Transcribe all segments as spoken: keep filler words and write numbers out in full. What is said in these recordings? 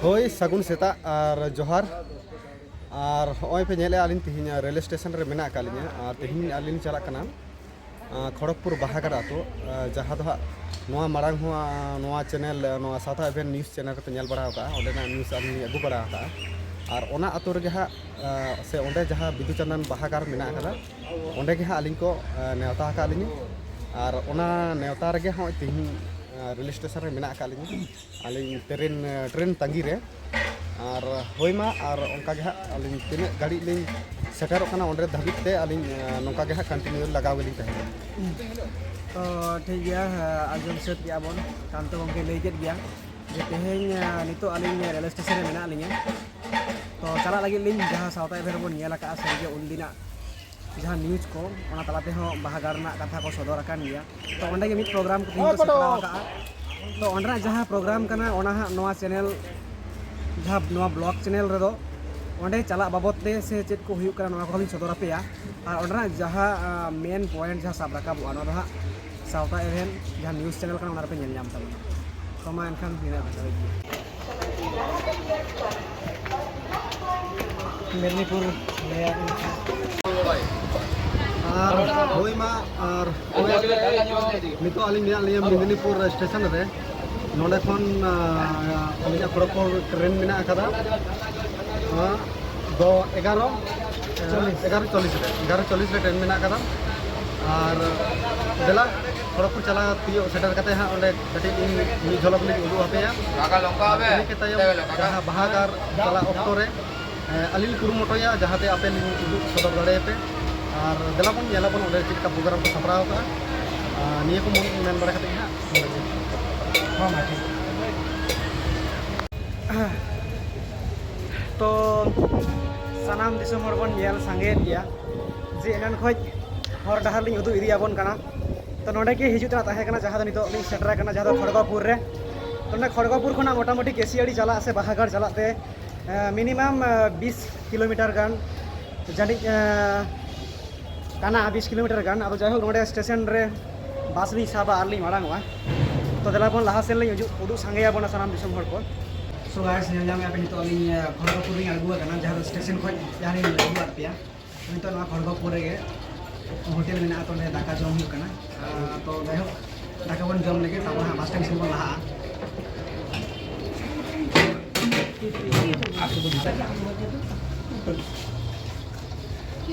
ᱦᱳᱭ, ᱥᱟᱹᱜᱩᱱ ᱥᱮᱛᱟᱜ ᱟᱨ ᱡᱚᱦᱟᱨ᱾ ᱟᱨ ᱦᱚᱸᱜᱼᱚᱭ ᱯᱮ ᱧᱮᱞᱮᱫᱼᱟ, ᱟᱹᱞᱤᱧ ᱛᱤᱦᱤᱧ ᱨᱮᱞ ᱥᱴᱮᱥᱚᱱ ᱨᱮ ᱢᱮᱱᱟᱜ ᱟᱠᱟᱫ ᱞᱤᱧᱟ᱾ ᱟᱨ ᱛᱤᱦᱤᱧ ᱟᱹᱞᱤᱧ ᱞᱤᱧ ᱪᱟᱞᱟᱜ ᱠᱟᱱᱟ, ᱟᱸ, ᱠᱷᱚᱲᱚᱜᱽᱯᱩᱨ ᱵᱟᱦᱟᱜᱟᱲ ᱟᱹᱛᱩ, ᱟᱸ, ᱡᱟᱦᱟᱸ ᱫᱚ ᱦᱟᱸᱜ ᱱᱚᱣᱟ ᱢᱟᱲᱟᱝ ᱦᱚᱸ, ᱟᱸ, ᱱᱚᱣᱟ ᱪᱮᱱᱮᱞ, ᱟᱸ, ᱱᱚᱣᱟ ᱥᱟᱶᱛᱟ ᱮᱵᱷᱮᱱ ᱱᱤᱭᱩᱡᱽ ᱪᱮᱱᱮᱞ ᱨᱮᱯᱮ ᱧᱮᱞ ᱵᱟᱲᱟ ᱟᱠᱟᱫᱼᱟ᱾ ᱚᱸᱰᱮᱱᱟᱜ ᱱᱤᱭᱩᱡᱽ ᱟᱹᱞᱤᱧ ᱞᱤᱧ ᱟᱹᱜᱩ ᱵᱟᱲᱟ ᱟᱠᱟᱫᱼᱟ᱾ ᱟᱨ ᱚᱱᱟ ᱟᱹᱛᱩ ᱨᱮᱜᱮ ᱦᱟᱸᱜ, ᱟᱸ, ᱥᱮ ᱚᱸᱰᱮ ᱡᱟᱦᱟᱸ ᱵᱤᱫᱩ ᱪᱟᱸᱫᱟᱱ ᱵᱟᱦᱟᱜᱟᱲ ᱢᱮᱱᱟᱜ ᱟᱠᱟᱫᱟ, ᱚᱸᱰᱮ ᱜᱮ ᱦᱟᱸᱜ ᱟᱹᱞᱤᱧ ᱠᱚ, ᱟᱸ, ᱱᱮᱣᱛᱟ ᱟᱠᱟᱫ ᱞᱤᱧᱟ᱾ ᱟᱨ ᱚᱱᱟ ᱱᱮᱣᱛᱟ ᱨᱮᱜᱮ ᱦᱚᱸᱜᱼᱚᱭ ᱛᱤᱦᱤᱧ, ᱟᱸ, ᱨᱮᱞ ᱥᱴᱮᱥᱚᱱ ᱨᱮ ᱢᱮᱱᱟᱜ ᱟᱠᱟᱫ ᱞᱤᱧᱟ᱾ ᱟᱹᱞᱤᱧ ᱴᱨᱮᱱ, ᱴᱨᱮᱱ ᱛᱟᱺᱜᱤ ᱨᱮ᱾ ᱟᱨ ᱦᱳᱭ ᱢᱟ, ᱟᱨ ᱚᱱᱠᱟ ᱜᱮ ᱦᱟᱸᱜ ᱟᱹᱞᱤᱧ ᱛᱤᱱᱟᱹᱜ ᱜᱷᱟᱹᱲᱤᱡ ᱞᱤᱧ ᱥᱮᱴᱮᱨᱚᱜ ᱠᱟᱱᱟ ᱚᱸᱰᱮ ᱫᱷᱟᱹᱵᱤᱡ ᱛᱮ ᱟᱹᱞᱤᱧ, ᱟᱸ, ᱱᱚᱝᱠᱟ ᱜᱮ ᱦᱟᱸᱜ ᱠᱚᱱᱴᱤᱱᱤᱭᱩ ᱞᱟᱜᱟᱣ ᱜᱮᱞᱤᱧ ᱛᱟᱦᱮᱱᱟ᱾ ᱛᱚ ᱴᱷᱤᱠ ᱜᱮᱭᱟ, ᱟᱸᱡᱚᱢ ᱥᱟᱹᱛ ᱠᱮᱜᱼᱟ ᱵᱚᱱ, ᱠᱟᱱᱛᱚ ᱜᱚᱢᱠᱮ ᱞᱟᱹᱭ ᱠᱮᱫ ᱜᱮᱭᱟ ᱡᱮ ᱛᱮᱦᱮᱧ, ᱟᱸ, ᱱᱤᱛᱚᱜ ᱟᱹᱞᱤᱧ ᱨᱮᱞ ᱥᱴᱮᱥᱚᱱ ᱨᱮ ᱢᱮᱱᱟᱜ ᱞᱤᱧᱟ᱾ ᱛᱚ ᱪᱟᱞᱟᱜ ᱞᱟᱹᱜᱤᱫ ᱞᱤᱧ, ᱡᱟᱦᱟᱸ ᱥᱟᱶᱛᱟ ᱮᱵᱷᱮᱱ ᱨᱮᱵᱚᱱ ᱧᱮᱞ ᱟᱠᱟᱫᱼᱟ ᱥᱟᱹᱨᱤᱜᱮ ᱩᱱᱫᱤᱱᱟᱜ ᱡᱟᱦᱟᱸ ᱱᱤᱭᱩᱡᱽ ᱠᱚ, ᱚᱱᱟ ᱛᱟᱞᱟ ᱛᱮᱦᱚᱸ ᱵᱟᱦᱟ ᱜᱟᱲ ᱨᱮᱱᱟᱜ ᱠᱟᱛᱷᱟ ᱠᱚ ᱥᱚᱫᱚᱨ ᱟᱠᱟᱱ ᱜᱮᱭᱟ᱾ ᱛᱚ ᱚᱸᱰᱮ ᱜᱮ ᱢᱤᱫ ᱯᱨᱳᱜᱨᱟᱢ ᱠᱚ ᱛᱮᱦᱮᱧ ᱠᱚ ᱥᱟᱯᱲᱟᱣ ᱟᱠᱟᱫᱼᱟ᱾ ᱛᱚ ᱚᱸᱰᱮᱱᱟᱜ ᱡᱟᱦᱟᱸ ᱯᱨᱳᱜᱨᱟᱢ ᱠᱟᱱᱟ, ᱚᱱᱟ ᱦᱟᱸᱜ ᱱᱚᱣᱟ ᱪᱮᱱᱮᱞ, ᱡᱟᱦᱟᱸ ᱱᱚᱣᱟ ᱵᱞᱚᱜ ᱪᱮᱱᱮᱞ ᱨᱮᱫᱚ ᱚᱸᱰᱮ ᱪᱟᱞᱟᱜ ᱵᱟᱵᱚᱫ ᱛᱮ ᱥᱮ ᱪᱮᱫ ᱠᱚ ᱦᱩᱭᱩᱜ ᱠᱟᱱᱟ, ᱱᱚᱣᱟ ᱠᱚᱦᱚᱸ ᱞᱤᱧ ᱥᱚᱫᱚᱨ ᱟᱯᱮᱭᱟ᱾ ᱟᱨ ᱚᱸᱰᱮᱱᱟᱜ ᱡᱟᱦᱟᱸ, ᱟᱸ, ᱢᱮᱱ ᱯᱚᱭᱮᱱᱴ ᱡᱟᱦᱟᱸ ᱥᱟᱵ ᱨᱟᱠᱟᱵᱚᱜᱼᱟ, ᱱᱚᱣᱟ ᱫᱚ ᱦᱟᱸᱜ ᱥᱟᱶᱛᱟ ᱮᱵᱷᱮᱱ ᱡᱟᱦᱟᱸ ᱱᱤᱭᱩᱡᱽ ᱪᱮᱱᱮᱞ ᱠᱟᱱᱟ, ᱚᱱᱟ ᱨᱮᱯᱮ ᱧᱮᱞ ᱧᱟᱢ ᱛᱟᱵᱚᱱᱟ᱾ ᱛᱚ ᱢᱟ ᱮᱱᱠᱷᱟᱱ ᱱᱤᱱᱟᱹᱜ ᱫᱷᱟᱹᱵᱤᱡ ᱜᱮ᱾ ᱢᱮᱫᱽᱱᱤᱯᱩᱨ ᱞᱟᱹᱭᱟᱜ ᱢᱮ᱾ ᱟᱨ ᱦᱳᱭ ᱢᱟ, ᱟᱨ ᱱᱤᱛᱚᱜ ᱟᱹᱞᱤᱧ ᱢᱮᱱᱟᱜ ᱞᱤᱧᱟ ᱢᱮᱫᱽᱱᱤᱯᱩᱨ ᱥᱴᱮᱥᱚᱱ ᱨᱮ᱾ ᱱᱚᱸᱰᱮ ᱠᱷᱚᱱ, ᱟᱸ, ᱟᱹᱞᱤᱧᱟᱜ ᱠᱷᱚᱲᱚᱜᱽᱯᱩᱨ ᱴᱨᱮᱱ ᱢᱮᱱᱟᱜ ᱟᱠᱟᱫᱟ᱾ ᱟᱸ, ᱫᱚ ᱮᱜᱟᱨᱚ, ᱪᱚᱞᱞᱤᱥ᱾ ᱮᱜᱟᱨᱚ ᱪᱚᱞᱞᱤᱥ ᱨᱮ, ᱮᱜᱟᱨᱚ ᱪᱚᱞᱞᱤᱥ ᱨᱮ ᱴᱨᱮᱱ ᱢᱮᱱᱟᱜ ᱟᱠᱟᱫᱟ᱾ ᱟᱨ ᱫᱮᱞᱟ, ᱠᱷᱚᱲᱚᱜᱽᱯᱩᱨ ᱪᱟᱞᱟᱣ ᱛᱤᱭᱳᱜ ᱥᱮᱴᱮᱨ ᱠᱟᱛᱮ ᱦᱟᱸᱜ ᱚᱸᱰᱮ ᱠᱟᱹᱴᱤᱡ ᱤᱧ ᱢᱤᱫ ᱡᱷᱚᱞᱚᱠ ᱞᱤᱧ ᱩᱫᱩᱜ ᱟᱯᱮᱭᱟ᱾ ᱤᱱᱟᱹ ᱠᱮ ᱛᱟᱭᱚᱢ ᱡᱟᱦᱟᱸ ᱵᱟᱦᱟ ᱜᱟᱲ ᱪᱟᱞᱟᱜ ᱚᱠᱛᱚ ᱨᱮ, ᱮᱸ, ᱟᱹᱞᱤᱧ ᱞᱤᱧ ᱠᱩᱨᱩᱢᱩᱴᱩᱭᱟ ᱡᱟᱦᱟᱸᱛᱮ ᱟᱯᱮ ᱞᱤᱧ ᱩᱫᱩᱜ ᱥᱚᱫᱚᱨ ᱫᱟᱲᱮᱭᱟᱯᱮ᱾ ᱟᱨ ᱫᱮᱞᱟ ᱵᱚᱱ ᱧᱮᱞᱟᱵᱚᱱ ᱚᱸᱰᱮ ᱪᱮᱫ ᱞᱮᱠᱟ ᱯᱨᱳᱜᱨᱟᱢ ᱠᱚ ᱥᱟᱯᱲᱟᱣ ᱠᱟᱜᱼᱟ᱾ ᱟᱨ ᱱᱤᱭᱟᱹ ᱠᱚ ᱢᱮᱱ, ᱢᱮᱱ ᱵᱟᱲᱟ ᱠᱟᱛᱮ ᱜᱮ ᱦᱟᱸᱜ ᱱᱚᱰᱮ ᱜᱮ᱾ ᱦᱚᱸ, ᱢᱟ ᱴᱷᱤᱠ᱾ ᱛᱚ ᱥᱟᱱᱟᱢ ᱫᱤᱥᱚᱢ ᱦᱚᱲ ᱵᱚᱱ ᱧᱮᱞ ᱥᱟᱸᱜᱮᱭᱮᱫ ᱜᱮᱭᱟ ᱡᱮ ᱮᱱᱟᱱ ᱠᱷᱚᱡ ᱦᱚᱨ ᱰᱟᱦᱟᱨ ᱞᱤᱧ ᱩᱫᱩᱜ ᱤᱫᱤᱭᱟᱵᱚᱱ ᱠᱟᱱᱟ᱾ ᱛᱚ ᱱᱚᱰᱮ ᱜᱮ ᱦᱤᱡᱩᱜ ᱪᱟᱞᱟᱜ ᱛᱟᱦᱮᱸ ᱠᱟᱱᱟ, ᱡᱟᱦᱟᱸ ᱫᱚ ᱱᱤᱛᱚᱜ ᱞᱤᱧ ᱥᱮᱴᱮᱨ ᱟᱠᱟᱱᱟ, ᱡᱟᱦᱟᱸ ᱫᱚ ᱠᱷᱚᱲᱜᱚᱯᱩᱨ ᱨᱮ᱾ ᱛᱚ ᱱᱚᱰᱮ ᱠᱷᱚᱲᱜᱚᱯᱩᱨ ᱠᱷᱚᱱᱟᱜ ᱢᱚᱴᱟᱢᱩᱴᱤ ᱠᱮᱥᱤᱭᱟᱲᱤ ᱪᱟᱞᱟᱜ ᱥᱮ ᱵᱟᱦᱟᱜᱟᱲ ᱪᱟᱞᱟᱜ ᱛᱮ, ᱮᱸ, ᱢᱤᱱᱤᱢᱟᱢ, ᱮᱸ, ᱵᱤᱥ ᱠᱤᱞᱳᱢᱤᱴᱟᱨ ᱜᱟᱱ ᱡᱟᱹᱱᱤᱡ, ᱮᱸ, ᱠᱟᱱᱟ, ᱵᱤᱥ ᱠᱤᱞᱳᱢᱤᱴᱟᱨ ᱜᱟᱱ᱾ ᱟᱫᱚ ᱡᱟᱭᱦᱳᱠ, ᱱᱚᱰᱮ ᱥᱴᱮᱥᱚᱱ ᱨᱮ ᱵᱟᱥ ᱞᱤᱧ ᱥᱟᱵᱟ ᱟᱨ ᱞᱤᱧ ᱢᱟᱲᱟᱝᱚᱜᱼᱟ᱾ ᱛᱚ ᱫᱮᱞᱟ ᱵᱚᱱ ᱞᱟᱦᱟ ᱥᱮᱱ ᱞᱤᱧ ᱩᱫᱩᱜ, ᱩᱫᱩᱜ ᱥᱟᱸᱜᱮᱭᱟᱵᱚᱱᱟ ᱥᱟᱱᱟᱢ ᱫᱤᱥᱚᱢ ᱦᱚᱲ ᱠᱚ᱾ So guys, ᱧᱮᱞ ᱧᱟᱢᱮᱫᱼᱟ ᱯᱮ, ᱱᱤᱛᱚᱜ ᱟᱹᱞᱤᱧ ᱠᱷᱚᱲᱜᱚᱯᱩᱨ ᱞᱤᱧ ᱟᱬᱜᱚ ᱟᱠᱟᱱᱟ, ᱡᱟᱦᱟᱸ ᱫᱚ ᱥᱴᱮᱥᱚᱱ ᱠᱷᱚᱱ ᱡᱟᱦᱟᱸ ᱞᱤᱧ ᱟᱹᱜᱩᱣᱟᱫ ᱯᱮᱭᱟ᱾ ᱱᱤᱛᱚᱜ ᱱᱚᱣᱟ ᱠᱷᱚᱲᱜᱚᱯᱩᱨ ᱨᱮᱜᱮ ᱦᱳᱴᱮᱞ ᱢᱮᱱᱟᱜᱼᱟ, ᱛᱚ ᱚᱸᱰᱮ ᱫᱟᱠᱟ ᱡᱚᱢ ᱦᱩᱭᱩᱜ ᱠᱟᱱᱟ᱾ ᱟᱨ ᱛᱚ ᱡᱟᱭᱦᱳᱠ, ᱫᱟᱠᱟ ᱵᱚᱱ ᱡᱚᱢ ᱞᱮᱜᱮ, ᱛᱟᱨᱯᱚᱨ ᱦᱟᱸᱜ ᱵᱟᱥ ᱥᱴᱮᱱᱰ ᱥᱮᱫ ᱵᱚᱱ ᱞᱟᱦᱟᱜᱼᱟ᱾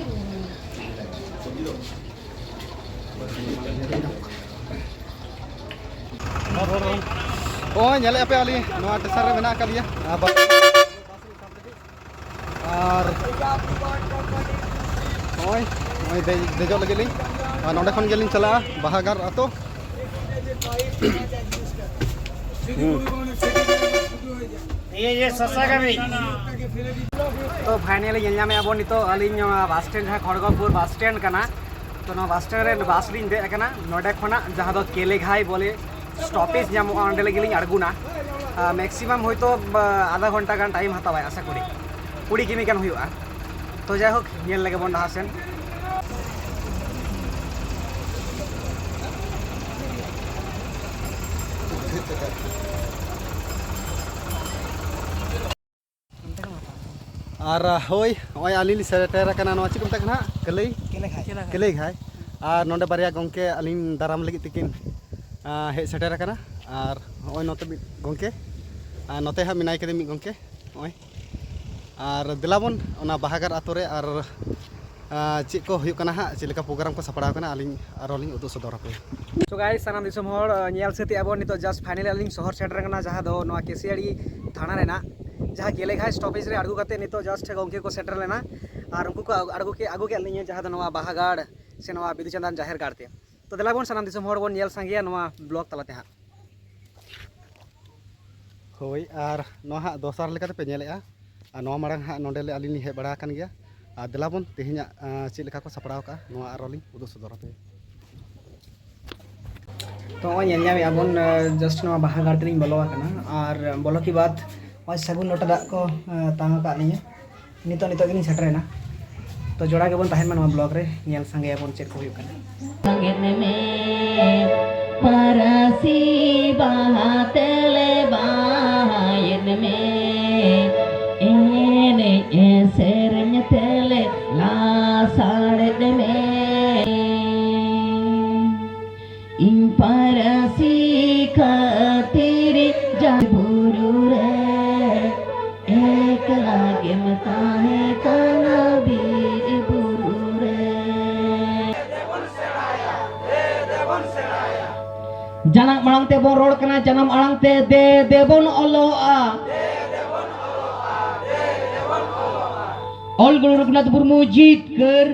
ᱱᱚᱜᱼᱚᱭ ᱧᱮᱞᱮᱫᱼᱟ ᱯᱮ, ᱟᱹᱞᱤᱧ ᱱᱚᱣᱟ ᱥᱴᱮᱥᱚᱱ ᱨᱮ ᱢᱮᱱᱟᱜ ᱟᱠᱟᱫ ᱞᱤᱧᱟ᱾ ᱟᱨ ᱵᱟᱥ ᱟᱨ ᱱᱚᱜᱼᱚᱭ, ᱱᱚᱜᱼᱚᱭ ᱫᱮᱡ-, ᱫᱮᱡᱚᱜ ᱞᱟᱹᱜᱤᱫ ᱞᱤᱧ᱾ ᱟᱨ ᱱᱚᱸᱰᱮ ᱠᱷᱚᱱ ᱜᱮᱞᱤᱧ ᱪᱟᱞᱟᱜᱼᱟ ᱵᱟᱦᱟᱜᱟᱲ ᱟᱛᱳ᱾ ᱦᱩᱸ᱾ ᱛᱚ ᱯᱷᱟᱭᱱᱟᱞᱤ ᱧᱮᱞ ᱧᱟᱢᱮᱫᱼᱟ ᱵᱚᱱ ᱱᱤᱛᱚᱜ ᱟᱹᱞᱤᱧ ᱱᱚᱣᱟ ᱵᱟᱥ ᱥᱴᱮᱱᱰ, ᱡᱟᱦᱟᱸ ᱠᱷᱚᱲᱜᱚᱯᱩᱨ ᱵᱟᱥ ᱥᱴᱮᱱᱰ ᱠᱟᱱᱟ᱾ ᱛᱚ ᱱᱚᱣᱟ ᱵᱟᱥ ᱥᱴᱮᱱᱰ ᱨᱮ ᱵᱟᱥ ᱞᱤᱧ ᱫᱮᱡ ᱟᱠᱟᱱᱟ᱾ ᱱᱚᱸᱰᱮ ᱠᱷᱚᱱᱟᱜ ᱡᱟᱦᱟᱸ ᱫᱚ ᱠᱮᱞᱮᱜᱷᱟᱭ ᱵᱚᱞᱮ ᱥᱴᱚᱯᱮᱡᱽ ᱧᱟᱢᱚᱜᱼᱟ, ᱚᱸᱰᱮ ᱞᱟᱹᱜᱤᱫ ᱞᱤᱧ ᱟᱬᱜᱚᱱᱟ᱾ ᱢᱮᱠᱥᱤᱢᱟᱢ ᱦᱚᱭᱛᱳ ᱟᱫᱷᱟ ᱜᱷᱚᱱᱴᱟ ᱜᱟᱱ ᱴᱟᱭᱤᱢ ᱦᱟᱛᱟᱣᱟᱭ, ᱟᱥᱟ ᱠᱚᱨᱤ ᱠᱩᱲᱤ ᱠᱤᱢᱤ ᱜᱟᱱ ᱦᱩᱭᱩᱜᱼᱟ᱾ ᱛᱚ ᱡᱟᱭᱦᱳᱠ, ᱧᱮᱞ ᱞᱮᱜᱮ ᱵᱚᱱ ᱰᱟᱦᱟᱨ ᱥᱮᱱ᱾ ᱟᱨ ᱦᱳᱭ, ᱱᱚᱜᱼᱚᱭ ᱟᱹᱞᱤᱧ ᱞᱤᱧ ᱥᱮᱴᱮᱨ ᱟᱠᱟᱱᱟ, ᱱᱚᱣᱟ ᱪᱮᱫ ᱠᱚ ᱢᱮᱛᱟᱜ ᱠᱟᱱᱟ ᱦᱟᱸᱜ? ᱠᱟᱹᱞᱟᱹᱭ? ᱠᱟᱹᱞᱟᱹᱭ ᱜᱷᱟᱴ᱾ ᱠᱟᱹᱞᱟᱹᱭ ᱜᱷᱟᱴ᱾ ᱟᱨ ᱱᱚᱰᱮ ᱵᱟᱨᱭᱟ ᱜᱚᱢᱠᱮ ᱟᱹᱞᱤᱧ ᱫᱟᱨᱟᱢ ᱞᱟᱹᱜᱤᱫ ᱛᱮᱠᱤᱱ, ᱟᱸ, ᱦᱮᱡ ᱥᱮᱴᱮᱨ ᱟᱠᱟᱱᱟ᱾ ᱟᱨ ᱱᱚᱜᱼᱚᱭ ᱱᱚᱛᱮ ᱢᱤᱫ ᱜᱚᱢᱠᱮ, ᱟᱨ ᱱᱚᱛᱮ ᱦᱟᱸᱜ ᱢᱮᱱᱟᱭ ᱠᱟᱫᱮ ᱢᱤᱫ ᱜᱚᱢᱠᱮ ᱱᱚᱜᱼᱚᱭ᱾ ᱟᱨ ᱫᱮᱞᱟ ᱵᱚᱱ ᱚᱱᱟ ᱵᱟᱦᱟᱜᱟᱲ ᱟᱛᱳ ᱨᱮ ᱟᱨ, ᱟᱸ, ᱪᱮᱫ ᱠᱚ ᱦᱩᱭᱩᱜ ᱠᱟᱱᱟ ᱦᱟᱸᱜ, ᱪᱮᱫ ᱞᱮᱠᱟ ᱯᱨᱳᱜᱨᱟᱢ ᱠᱚ ᱥᱟᱯᱲᱟᱣ ᱠᱟᱱᱟ, ᱟᱹᱞᱤᱧ ᱟᱨᱚ ᱞᱤᱧ ᱩᱫᱩᱜ ᱥᱚᱫᱚᱨ ᱟᱯᱮᱭᱟ᱾ So guys, ᱥᱟᱱᱟᱢ ᱫᱤᱥᱚᱢ ᱦᱚᱲ, ᱧᱮᱞ ᱥᱟᱹᱛ ᱮᱫᱼᱟ ᱵᱚᱱ ᱱᱤᱛᱚᱜ just finally ᱟᱹᱞᱤᱧ ᱥᱚᱦᱚᱨ ᱥᱮᱴᱮᱨ ᱟᱠᱟᱱᱟ, ᱡᱟᱦᱟᱸ ᱫᱚ ᱱᱚᱣᱟ ᱠᱮᱥᱤᱭᱟᱲᱤ ᱛᱷᱟᱱᱟ ᱨᱮᱱᱟᱜ ᱡᱟᱦᱟᱸ ᱠᱮᱞᱮᱜᱷᱟᱭ ᱥᱴᱚᱯᱮᱡᱽ ᱨᱮ ᱟᱬᱜᱚ ᱠᱟᱛᱮ ᱱᱤᱛᱚᱜ just ᱜᱚᱢᱠᱮ ᱠᱚ ᱥᱮᱴᱮᱨ ᱞᱮᱱᱟ᱾ ᱟᱨ ᱩᱱᱠᱩ ᱠᱚ ᱟᱬᱜᱚ ᱠᱮ-, ᱟᱹᱜᱩ ᱠᱮᱫ ᱞᱤᱧᱟᱹ ᱡᱟᱦᱟᱸ ᱫᱚ ᱱᱚᱣᱟ ᱵᱟᱦᱟᱜᱟᱲ ᱥᱮ ᱱᱚᱣᱟ ᱵᱤᱫᱩ ᱪᱟᱸᱫᱟᱱ ᱡᱟᱦᱮᱨ ᱜᱟᱲ ᱛᱮ᱾ ᱛᱚ ᱫᱮᱞᱟ ᱵᱚᱱ ᱥᱟᱱᱟᱢ ᱫᱤᱥᱚᱢ ᱦᱚᱲ ᱵᱚᱱ ᱧᱮᱞ ᱥᱟᱸᱜᱮᱭᱟ ᱱᱚᱣᱟ ᱵᱞᱚᱜ ᱛᱟᱞᱟᱛᱮ ᱦᱟᱸᱜ᱾ ᱦᱳᱭ, ᱟᱨ ᱱᱚᱣᱟ ᱦᱟᱸᱜ ᱫᱚᱥᱟᱨ ᱞᱮᱠᱟᱛᱮ ᱯᱮ ᱧᱮᱞᱮᱫᱼᱟ᱾ ᱟᱨ ᱱᱚᱣᱟ ᱢᱟᱲᱟᱝ ᱦᱟᱸᱜ ᱱᱚᱰᱮ ᱞᱮ, ᱟᱹᱞᱤᱧ ᱞᱤᱧ ᱦᱮᱡ ᱵᱟᱲᱟ ᱟᱠᱟᱱ ᱜᱮᱭᱟ᱾ ᱟᱨ ᱫᱮᱞᱟ ᱵᱚᱱ ᱛᱮᱦᱮᱧᱟᱜ, ᱟᱸ, ᱪᱮᱫ ᱞᱮᱠᱟ ᱠᱚ ᱥᱟᱯᱲᱟᱣ ᱠᱟᱜᱼᱟ, ᱱᱚᱣᱟ ᱟᱨᱚ ᱞᱤᱧ ᱩᱫᱩᱜ ᱥᱚᱫᱚᱨ ᱟᱯᱮᱭᱟ᱾ ᱛᱚ ᱱᱚᱜᱼᱚᱭ ᱧᱮᱞ ᱧᱟᱢᱮᱫᱼᱟ ᱵᱚᱱ, ᱟᱸ, just ᱱᱚᱣᱟ ᱵᱟᱦᱟ ᱜᱟᱲ ᱛᱮᱞᱤᱧ ᱵᱚᱞᱚ ᱟᱠᱟᱱᱟ᱾ ᱟᱨ ᱵᱚᱞᱚ ᱠᱮ ᱵᱟᱫ ᱱᱚᱜᱼᱚᱭ ᱥᱟᱹᱜᱩᱱ ᱞᱚᱴᱟ ᱫᱟᱜ ᱠᱚ, ᱟᱸ, ᱛᱟᱝ ᱟᱠᱟᱫ ᱞᱤᱧᱟᱹ᱾ ᱱᱤᱛᱚᱜ, ᱱᱤᱛᱚᱜ ᱜᱮᱞᱤᱧ ᱥᱮᱴᱮᱨᱮᱱᱟ᱾ ᱛᱚ ᱡᱚᱲᱟᱣ ᱜᱮᱵᱚᱱ ᱛᱟᱦᱮᱱ ᱢᱟ ᱱᱚᱣᱟ ᱵᱞᱚᱜ ᱨᱮ, ᱧᱮᱞ ᱥᱟᱸᱜᱮᱭᱟᱵᱚᱱ ᱪᱮᱫ ᱠᱚ ᱦᱩᱭᱩᱜ ᱠᱟᱱᱟ᱾ ᱯᱟᱹᱨᱥᱤ ᱵᱟᱦᱟ ᱛᱮᱞᱮ ᱵᱟᱦᱟᱭᱮᱱ ᱢᱮ, ᱮᱱᱮᱡ ᱥᱮᱨᱮᱧ ᱛᱮᱞᱮ ᱞᱟᱥᱟᱲᱮᱫ ᱢᱮ᱾ ᱤᱧ ᱯᱟᱹᱨᱥᱤ ᱠᱷᱟᱹᱛᱤᱨ ᱡᱟᱦᱟᱸ ᱵᱩᱨᱩ ᱨᱮ ᱮᱠᱞᱟ ᱜᱮᱢ ᱛᱟᱦᱮᱸ ᱠᱟᱱᱟ ᱵᱤᱨ ᱵᱩᱨᱩ ᱨᱮ᱾ ᱡᱟᱱᱟᱢ ᱟᱲᱟᱝ ᱛᱮᱵᱚᱱ ᱨᱚᱲ ᱠᱟᱱᱟ, ᱡᱟᱱᱟᱢ ᱟᱲᱟᱝ ᱛᱮ ᱫᱮ ᱫᱮᱵᱚᱱ ᱚᱞᱚᱜᱼᱟ᱾ ᱚᱞ ᱜᱩᱨᱩ ᱨᱚᱜᱷᱩᱱᱟᱛᱷ ᱢᱩᱨᱢᱩ ᱡᱤᱛᱠᱟᱹᱨ᱾